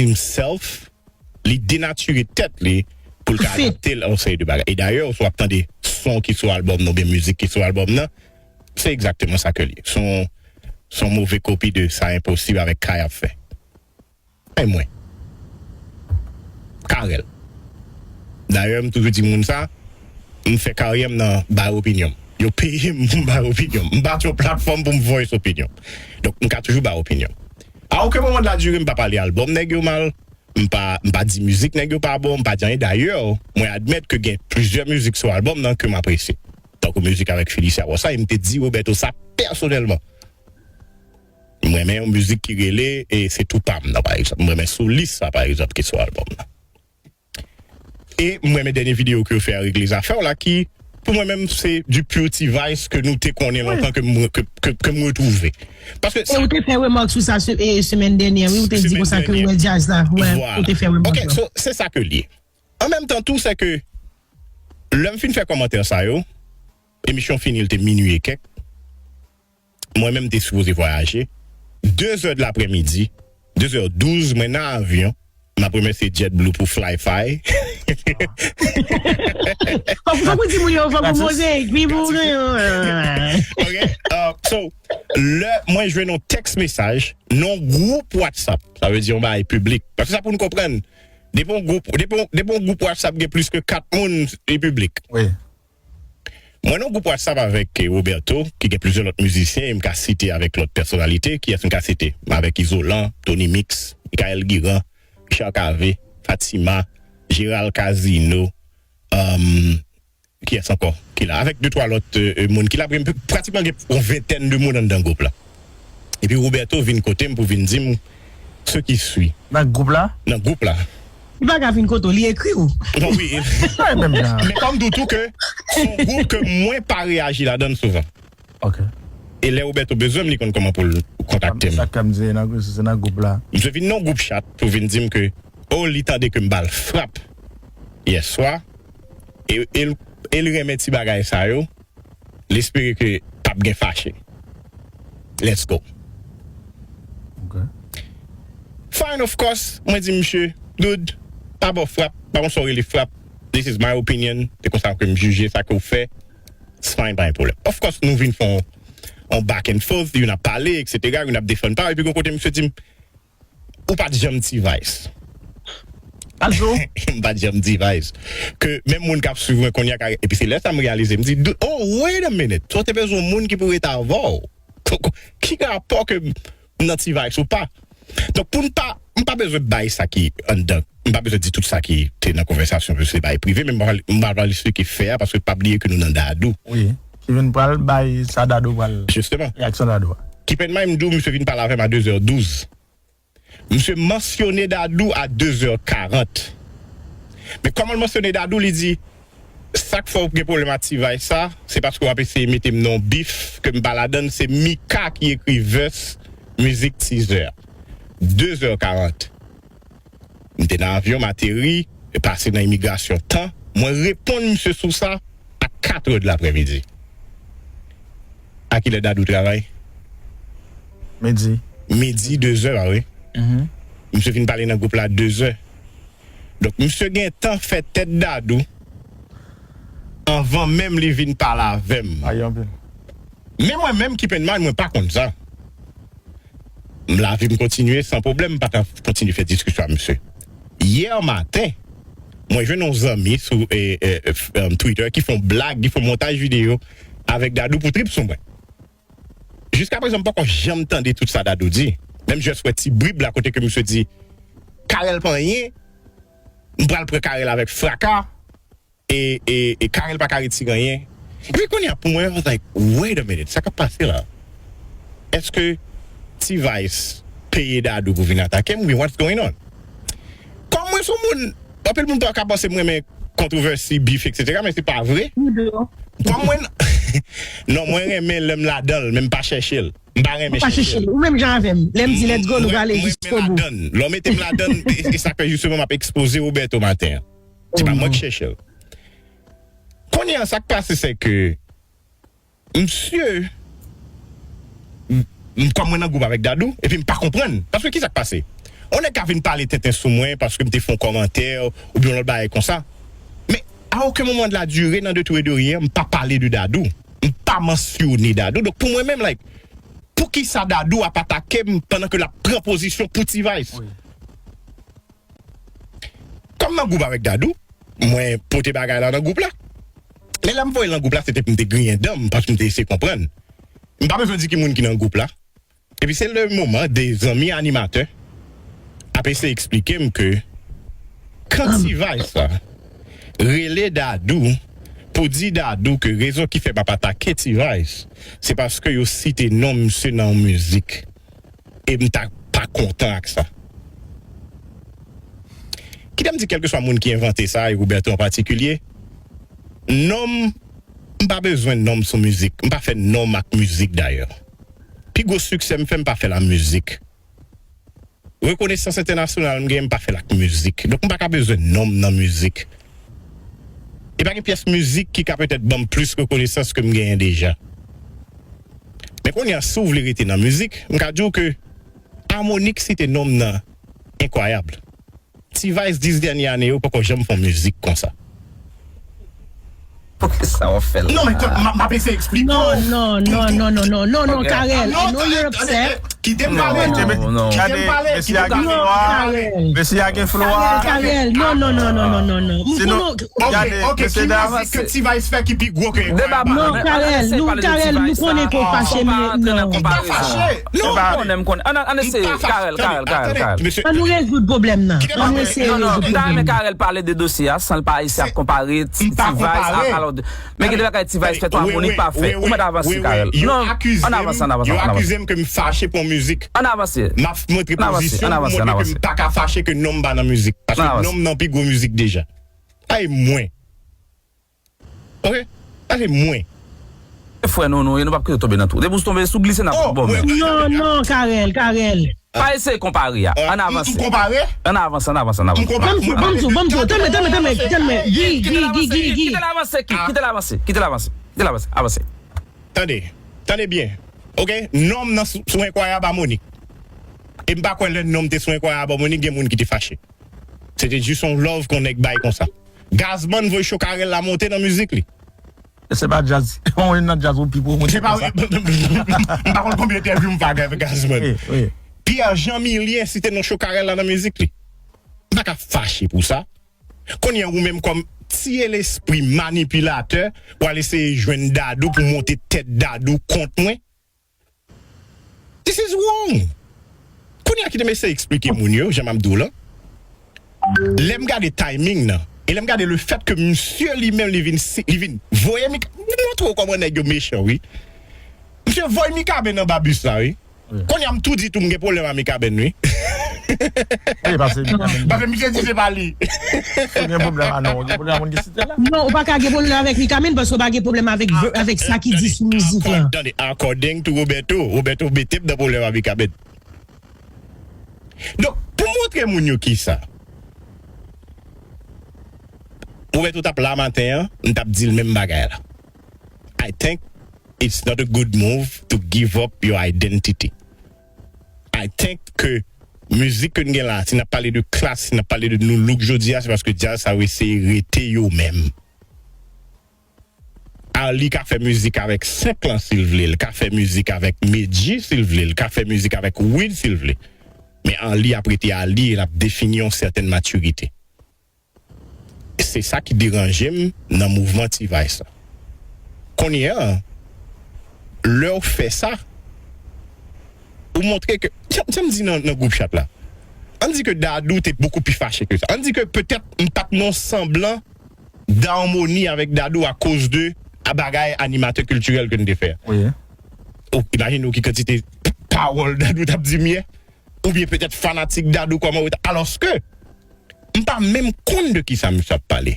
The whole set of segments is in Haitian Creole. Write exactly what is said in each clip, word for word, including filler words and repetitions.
himself, li denatire tèt li pou l ka adapte l a yon seri de bagay. E dayè, si w ap tande son ki sou albòm nan oubyen mizik ki sou albòm nan, se egzakteman sa ke l ye. Se yon, se yon move kopi de Sa Enposib avèk Kay ap fè. E mwen. Carel. Dayè, m toujou di moun sa, m fè karyè m nan bay opinyon m. Yo peye m pou m bay opinyon m. M pa t yon platfòm pou m voice opinyon m. Donk, m ka toujou bay opinyon m. A okenn moman de la dire, m pa pale albòm nèg yo mal, m pa, m pa di mizik nèg yo pa bon, m pa di anyen. Dayè, mwen admèt ke gen plizyè mizik sou albòm nan ke m apresye. Tankou mizik avèk Felicia Rosa, e m te di Roberto sa pèsonèlman. M renmen yon mizik ki rele, e se tou pa m nan, pa egzanp. M renmen Solis sa, pa egzanp, ki sou albòm nan. E m renmen dènye videyo ke yo fè a Regle Zafè w la, ki, pou mwen menm, se du pure T-Vice ke nou te konnen lontan, ke m, ke, ke, ke m retwouve. Paske e sa, ou te fè remak sou sa se-, e, semèn dènyè, wi, ou te di konsa ke w wè djaz la. Wè, ou te fè remak la. Ok, so, se sa ke l ye. An menm tan tou, se ke lè m fin fè kòmantè sa yo, emisyon fini, l te minui e kèk. Mwen menm, m te sipoze vwayaje. De zè de laprèmidi, de zè douz, mwen nan avyon. M ap remèsye JetBlue pou Flyfi. Fòk, fòk ou di moun yo, fòk ou poze, pi pou gen yon, euh. Ok, uh, so, lè mwen jwenn yon text mesaj nan yon gwoup WhatsApp, sa vle di yon bagay piblik. Paske sa pou n konprann, depi yon gwoup, depi yon, depi yon gwoup WhatsApp gen plis ke kat moun, li piblik. Wi. Mwen nan gwoup WhatsApp avèk, eh, Roberto, ki gen plizyè lòt mizisyen, e m ka site avèk lòt pèsonalite. Kiyès m ka site? Avèk Izolan, Tony Mix, Michael Guiran, Richard Cavé, Fatima, Gérald Casino, um, kiyès ankò ki la? Avèk de twa lòt, eh, eh, moun ki la, pratikman gen yon ventèn de moun anndan gwoup la. Epi Roberto vin kote m pou vin di m ce qui suit. Nan gwoup la? Nan gwoup la. Li pa ka vin kote w, li ekri w. Bon, wi. Sa e menm jan. Men kòm m di w tou ke se yon gwoup ke mwen pa reyaji ladan l souvan. Ok. E lè Roberto bezwen m, li konn kòman pou l kontakte m. Sa k ap di nan, se nan gwoup la. Misye vin nan gwoup chat pou vin di m ke, oh, li tande ke m ba l frap yèswa. E, e, l, e l renmen ti bagay sa yo. L espere ke p ap gen fache. Let's go. Ok. Fine, of course. Mwen di misye, dude, pa ba w frap, pa konn sa w rele frap. This is my opinion. Se konsa ke m jije sa ke w fè. It's fine, pa gen pwoblèm. Of course, nou vin fè yon, yon back and forth, youn ap pale, et cetera, youn ap defann pa yo, epi gon kote misye di m, ou pa t janm T-Vice. Aldo? M pa t janm T-Vice. Ke menm moun k ap swiv mwen kounye a ka, epi se lè sa m reyalize, m di, "Dude, oh, wait a minute, sa w te bezwen yon moun ki pou ret avè w. Ko-, ko-, ki rapò ke m nan T-Vice ou pa?" Donk, pou n pa, m pa bezwen bay sa ki anndan, m pa bezwen di tout sa ki te nan konvèsasyon, paske se bay prive, men m pa, m pa pale sou ki fè a, paske pa bliye ke nou nan Dadou. Wi. Ki vin pral bay sa Dadou pral. Jisteman. Reyaksyon Dadou a. Keep in mind, m di w, misye vin pale avè m a de zè douz. Misye mansyone Dadou a de zè karant. Men kòman l mansyone Dadou, li di, sa k fè w gen pwoblèm ak T-Vice sa, se paske w ap eseye mete m nan yon bif ke m pa ladan l, se Mika ki ekri verse mizik Teaser a. De zè karant. M te nan avyon, m ateri, pase nan imigrasyon tan. Mwen reponn misye sou sa a kat è de laprèmidi. A kilè Dadou travay? Midi. Midi, de zè, pa vre? Mhm. Misye fin pale nan gwoup la de zè. Donk, misye gen tan fè tèt Dadou anvan menm li vin pale avè m. Ay, anpil. Men mwen menm, keep in mind, mwen pa konn sa. M, lavi m kontinye san pwoblèm, m pa t ap kontinye fè diskisyon ak misye. Yè maten, mwen jwenn yon zanmi sou, e, e, e, f-, em, Twitter ki fè yon blag, ki fè yon montaj videyo avèk Dadou pou trip sou mwen. Jiskaprezan, m poko janm tande tout sa Dadou di. Men m just wè ti brib la kote ke misye di, Carel pa anyen, m pral pran Carel avèk fraka. E, e, e Carel pa ka retire anyen. Epi kounye a, pou mwen, I was like, wait a minute, sa k ap pase la? Èske T-Vice peye Dadou pou vin atake m? Oubyen what's going on? Kòm mwen se yon moun, anpil moun pa ka panse m renmen kontrovèsi, bif, et cetera, men se pa vre. Kòm mwen, non, mwen renmen lè m ladan l, men m pa chèche l. M pa renmen chèche l. Ou menm jan avè m. Lè m di let's go, nou prale jiskobou. Lè w mete m ladan l, e, e sa k fè jisteman m ap ekspoze Roberto maten an. Se pa mwen ki chèche l. Kounye a, sa k pase, se ke misye, m, m, kòm mwen nan gwoup avèk Dadou, epi m pa konprann. Paske ki sa k pase? On nèg ka vin pale tenten sou mwen paske m te fè yon kòmantè oubyen yon lòt bagay konsa. Men, a okenn moman de la dire, nan De Tout et De Rien, m pa pale de Dadou. M pa mansyone Dadou. Donk, pou mwen menm, like, poukisa Dadou ap atake m pandan ke l ap pran pozisyon pou T-Vice? Kòm m nan gwoup avèk Dadou, mwen pote bagay la nan gwoup la. Men lè m voye l nan gwoup la, se te pou m te griyen dan m, paske m te eseye konprann. M pa bezwen di ki moun ki nan gwoup la. Epi se le moman de zanmi animatè ap eseye eksplike m ke kan T-Vice la rele Dadou pou di Dadou ke rezon ki fè m ap atake T-Vice, se paske yo site non misye nan yon mizik. E m ta pa kontan ak sa. Kite m di kèlkeswa moun ki envante sa, e Roberto an patikilye, non m, m pa bezwen non m sou mizik. M pa fè non m ak mizik dayè. Pi gwo siksè m fè, m pa fè l a mizik. Rekonesans entènasyonal m genyen, m pa fè l ak mizik. Donk, m pa ka bezwen non m nan mizik. E pa gen pyès mizik ki ka petèt ban m plis rekonesans ke m genyen deja. Men kounye a, si w vle rete nan mizik, m ka di w ke Armonik site non m nan Enkwayab. T-Vice, dis dènye ane yo poko janm fè yon mizik konsa. Poukisa w ap fè l? Non, men m ap eseye eksplike w. Non, non, non, non, non, non, non, non, Carel, I know you're upset. Kite m pale. Kite m pale. Mesye a gen flo a. Mesye a gen flo a. Carel, non, non, non, non, non, non, non. Sinon, gade, mesye dam. Ki mizik ke T-Vice fè ki pi gwo ke Enkwayab? Non, Carel, nou, Carel, nou konnen ke w fache, men non. M pa fache. Non, m konnen, m konnen. Ann, ann eseye, Carel, Carel, Carel, Carel. Ann nou rezoud pwoblèm nan. Ann nou eseye rezoud pwoblèm nan. Non, non, m ta renmen Carel pale de dosye a san l pa eseye ap konpare T-Vice ak alò de. Men gen de bagay T-Vice fè tou Armonik pa fè. Ou mèt avanse, Carel. Non, ann avanse, ann avanse, ann avanse. Yo akize m ke m fache pou yon mizik. Ann avanse. M ap montre pozisyon pou montre ke m pa ka fache ke non m pa nan mizik. Paske non m nan pi gwo mizik deja. Sa e mwen. Ok? Sa se mwen. Frè nou, nou ye, nou p ap kite w tonbe nan twou. Depi w tonbe, si w glise, n ap pran w bò menm. Non, non, Carel, Carel. Pa eseye konpare a. Ann avanse. M konpare? Ann avanse, ann avanse, ann avanse. Ban m di w, ban m di w, ban m di w. Tann mwen, tann mwen, tann mwen, tann mwen. Guy, Guy, Guy, Guy. Kite l avanse, Guy. Kite l avanse, kite l avanse. Kite l avanse, avanse. Tande. Tande byen. Ok? Non m nan sou, sou Enkwayab Armonik. E m pa kwè lè non m te sou Enkwayab Armonik, gen moun ki te fache. Se te jis yon love ke yon nèg bay konsa. Gazman voye cho Carel la monte nan mizik li. Se pa djaz. Yon nan djaz ou pi pwomote konsa. M pa konn konbyen entèvyou m fè avèk Gazman. Pierre Jean Milien site non cho Carel la nan mizik li. M pa ka fache pou sa. Kounye a, ou menm kòm tiye lespri manipilatè, w al eseye jwenn Dadou pou monte tèt Dadou kont mwen. This is wrong. Kounye a kite m eseye eksplike moun yo, jan m ap di w lan. Lè m gade timing nan, e lè m gade le fait que misye li menm li vin, li vin voye Mika, m montre w kòman nèg yo mechan, wi. Misye voye Mikaben anba bis la, wi. Kounye a m tou di tou m gen pwoblèm a Mikaben, wi. Wi, paske Mikaben. Paske misye di se pa li. Ou gen pwoblèm a non, ou gen pwoblèm a moun ki site la. Non, ou pa ka gen pwoblèm avèk Mikaben paske ou pa gen pwoblèm avèk, avèk sa ki di sou mizik la. Tande, according to Roberto, Roberto mete m nan pwoblèm a Mikaben. Donk, pou montre moun yo kisa Roberto t ap la maten an, m t ap di l menm bagay la. I think it's not a good move to give up your identity. I think ke mizik ke n gen la, si n ap pale de klas, si n ap pale de nou look jodi a, se paske djaz sa yo eseye rete yo menm. Arly ka fè mizik avèk senk lan si l vle, l ka fè mizik avèk Medjy si l vle, l ka fè mizik avèk Wid si l vle. Men Arly ap rete Arly e l ap defini yon sètèn matirite. Se sa ki deranje m nan mouvman T-Vice la. Kounye a, lè w fè sa, ou montre ke, jan, jan m di nan, nan gwoup chat la, ann di ke Dadou te bokou pi fache ke sa. Ann di ke petèt m pa t nan yon sanblan d'harmonie avèk Dadou akoz de a bagay animatè kiltirèl ke n te fè a. Wi. Ou imajine w ki kantite pawòl Dadou t ap di m yè? Oubyen petèt fanatik Dadou kòman ou ta, alòske m pa menm konn de kisa misye ap pale.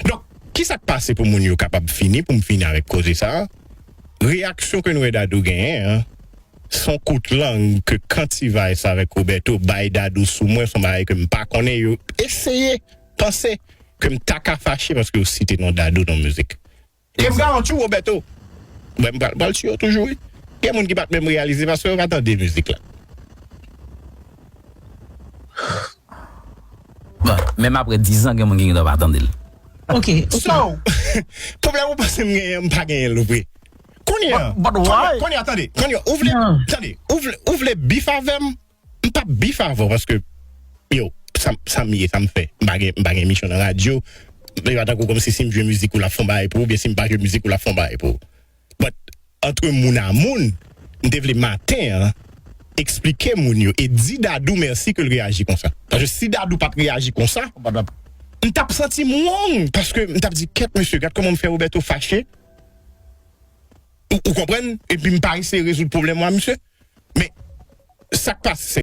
Donk, kisa k pase pou moun yo kapab fini, pou m fini avèk koze sa a? Reyaksyon ke n wè Dadou genyen an, se yon kout lang ke kan T-Vice avèk Roberto bay Dadou sou mwen, se yon bagay ke m pa konnen, yo eseye panse ke m ta ka fache paske yo site non Dadou nan mizik. E m garanti w, Roberto, mwen m pral, pral tiye w toujou, wi. Gen moun ki pa t menm reyalize paske yo pa tande mizik la. menm apre diz an, gen moun ki gen dwa pa tande l. Ok, ok. So, pwoblèm ou panse m genyen, m pa genyen l vre. Kounye a. But- but why? Kounye a, tande. Kounye a, ou vle, Non. tande. Ou vle, ou vle bif avè m? M p ap bif avè w paske, yo, sa, sa m ye, sa m fè. M pa gen, m pa gen misyon nan radyo. E pa tankou kòmsi si m jwe mizik ou l ap fè yon bagay pou ou, oubyen si m pa jwe mizik ou l ap fè yon bagay pou ou. But, antre moun a moun, m te vle maten an, eksplike moun yo e di Dadou mèsi ke l reyaji konsa. Paske si Dadou pa t reyaji konsa, m t ap santi m wrong, paske m t ap di, kèt mesye, gad kòman m fè Roberto fache. Ou, ou konprann? Epi m pa eseye rezoud pwoblèm mwen a misye. Men, sa k pase, se